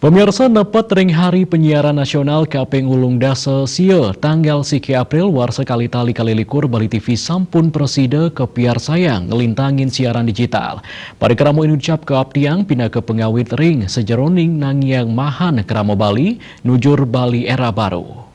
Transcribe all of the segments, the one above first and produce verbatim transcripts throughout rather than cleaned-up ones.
Pemirsa, nepet ring Hari Penyiaran Nasional kaping ulung dasa sia, tanggal siki April, warsa kalih tali kalih likur, Bali T V sampun prasida kapiarsayang nglintangin siaran digital. Parikrama inucap kaaptiang pinaka pangawit ring sajeroning nangiang mahan krama Bali nujur Bali Era Baru.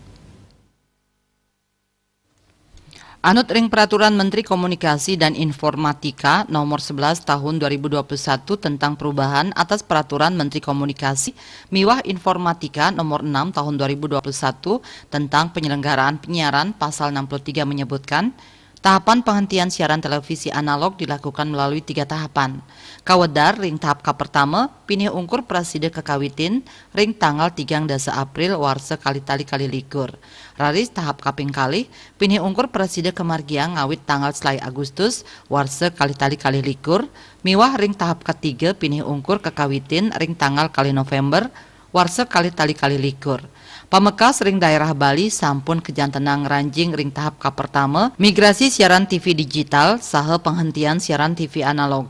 Anut ring Peraturan Menteri Komunikasi dan Informatika Nomor sebelas Tahun dua ribu dua puluh satu tentang perubahan atas Peraturan Menteri Komunikasi miwah Informatika Nomor enam Tahun dua ribu dua puluh satu tentang penyelenggaraan penyiaran, Pasal enam puluh tiga menyebutkan, tahapan penghentian siaran televisi analog dilakukan melalui tiga tahapan. Kawedar ring tahap kapertama, pinih ungkur prasida kakawitin ring tanggal tigang dasa April warsa kalih tali kalih likur. Raris tahap kaping kalih, pinih ungkur prasida kamargiang ngawit tanggal selaé Agustus warsa kalih tali kalih likur, miwah ring tahap katiga pinih ungkur kakawitin ring tanggal kalih November warsa kalih tali kalih likur. Pamekas ring daerah Bali sampun kajantenang ngranjing ring tahap kapertama, migrasi siaran T V digital saha penghentian siaran T V analog.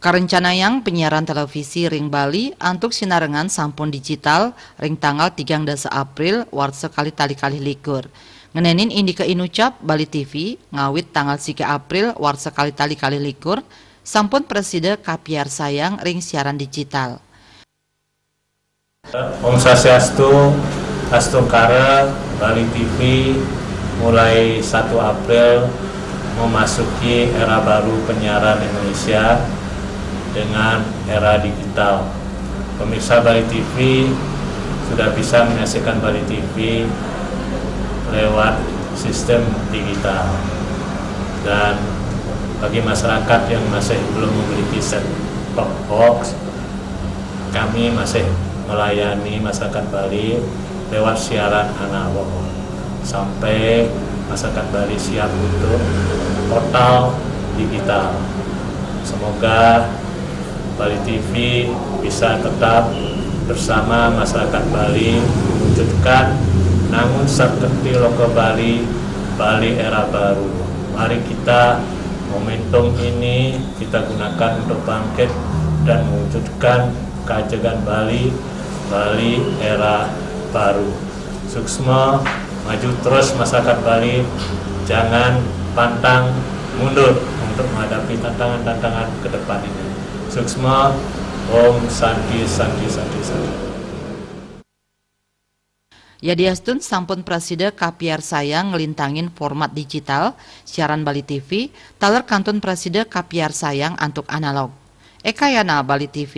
Karencanayang penyiaran televisi ring Bali antuk sinarengan sampun digital ring tanggal tigang dasa April warsa kalih tali kalih likur. Ngenénin indika inucap, Bali T V ngawit tanggal siki April warsa kalih tali kalih likur sampun prasida kapiarsayang ring siaran digital. Om Swastiastu, Astungkara, Bali T V mulai satu April memasuki era baru penyiaran Indonesia dengan era digital. Pemirsa Bali T V sudah bisa menyaksikan Bali T V lewat sistem digital. Dan bagi masyarakat yang masih belum memiliki set top box, kami masih melayani masyarakat Bali lewat siaran analog sampai masyarakat Bali siap untuk total digital. Semoga Bali T V bisa tetap bersama masyarakat Bali mewujudkan nangun sakti loka Bali, Bali era baru. Mari kita momentum ini kita gunakan untuk bangkit dan mewujudkan kajegan Bali, Bali era baru. Suksma, maju terus masyarakat Bali, jangan pantang mundur untuk menghadapi tantangan-tantangan ke depan ini. Suksma, Om Santi, Santi, Santi, Santi. Yadiastun sampun prasida kapiarsayang nglintangin format digital siaran Bali T V, taler kantun prasida kapiarsayang antuk analog. Ekayana, Bali T V.